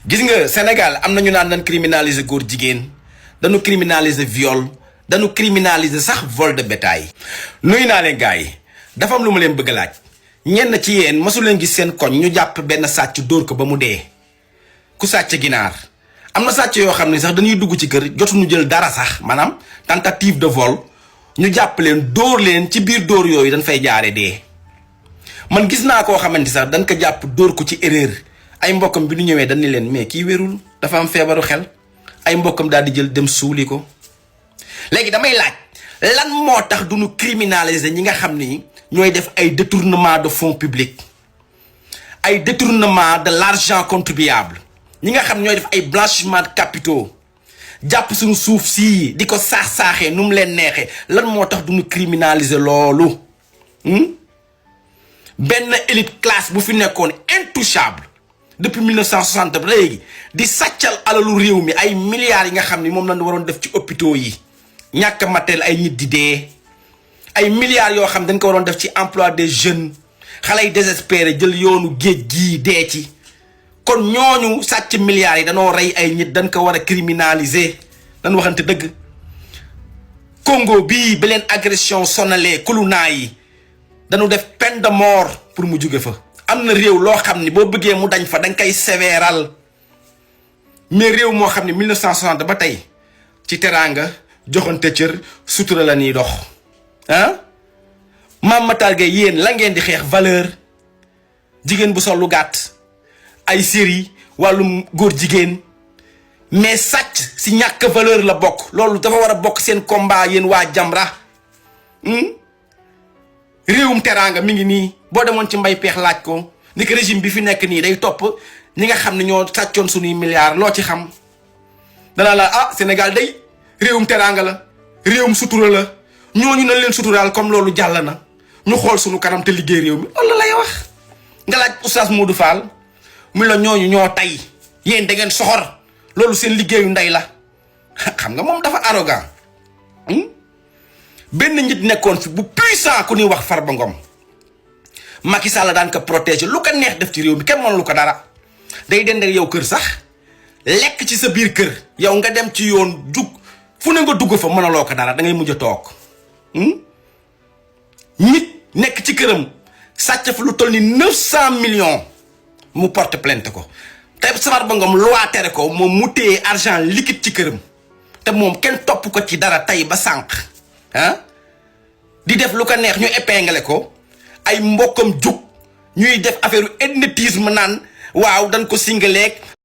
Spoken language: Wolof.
gis nga Sénégal am na ñu naan dañ criminaliser góor jigéen dañu criminaliser viol dañu criminaliser sax vol de bétail. nuyu naa leen gars yi dafa am lu ma leen bëgg a laaj ñenn ci yéen mosu leen gis seen koñ ñu jàpp benn sàcc dóor ko ba mu dee ku sàcc ginaar am na sàcc yoo xam ne sax dañuy dugg ci kër jotuñu jël dara sax maanaam tentative de vol ñu jàpp leen dóor leen ci biir dóor yooyu dañ fay jaare dee. man gis naa koo xamante sax dañ ko jàpp dóor ko ci erreur ay mbokkam bi ñu ñëwee dañ ni leen mais kii wérul dafa am feebaru xel ay mbokkam daal di jël dem suuli ko. léegi damay laaj lan moo tax duñu criminaliser ñi nga xam ni ñooy def ay détournement de fonds publics ay détournement de l'argent contribuable ñi nga xam ñooy def ay blanchiment de capitaux jàpp suñu suuf sii di ko saax-saaxee nu mu leen neexee lan moo tax duñu criminaliser loolu benn élite classe bu fi nekkoon intouchable depuis 1960 ba léegi di sàccal alalu réew mi ay milliards yi nga xam ni moom lañu waroon def ci hôpitaux yi ñàkk matériel ay nit di dee ay milliards yoo xam dañ ko waroon def ci emploi des jeunes xale yi désespéré jël yoonu géej gii dee ci kon ñooñu sàcc milliards yi danoo rey ay nit dañ ko war a criminaliser dañ waxante dëgg. Congo bii ba leen agression sonalee kulunaa yi dañu def peine de mort pour mu jóge fa. am na réew loo xam ni boo bëggee mu dañ fa dañ koy sévéral mais réew moo xam ne 1960 ba tey ci teraanga joxante cër sutura la ñuy dox ah Mame Matar Gueye yéen la ngeen di xeex valeur jigéen bu sol lu gàtt ay série wàllum góor jigéen mais sàcc si ñàkk valeur la bokk loolu dafa war a bokk seen combat yéen waa Jamra réewum teraanga mi ngi nii boo demoon ci mbay peex laaj ko ni ko régime bi fi nekk nii day topp ñi nga xam ne ñoo sàccoon suñuy milliards loo ci xam danaa la ah Sénégal day réewum teraanga la réewum sutura la ñooñu nañ leen suturaal comme loolu jàll na ñu xool suñu kanam te liggéey réew mi loolu lay wax nga laaj oustaz Modou Fall mu la ñooñu ñoo tay yéen da ngeen soxor loolu seen liggéeyu ndey la xam nga moom dafa arrogant benn nit nekkoon fi bu puissant ku ñuy wax Farba Ngom Macky Sall daan ko protéger lu ko neex def ci réew mi kenn mënu lu ko dara day dend ak yow kër sax lekk ci sa biir kër yow nga dem ci yoon jug fu ne nga dugg fa mënaloo ko dara da ngay mujj a toog nit nekk ci këram sàcc fa lu toll ni 900 millions mu porte plainte ko te Farba Ngom loi tere ko moom mu téye argent liquide ci këram te moom kenn topp ko ci dara tey ba sànq di def lu ko neex ñu épinglé ko ay mbokkam jug ñuy def affaire ethnicisme naan waaw dañ ko singaleeg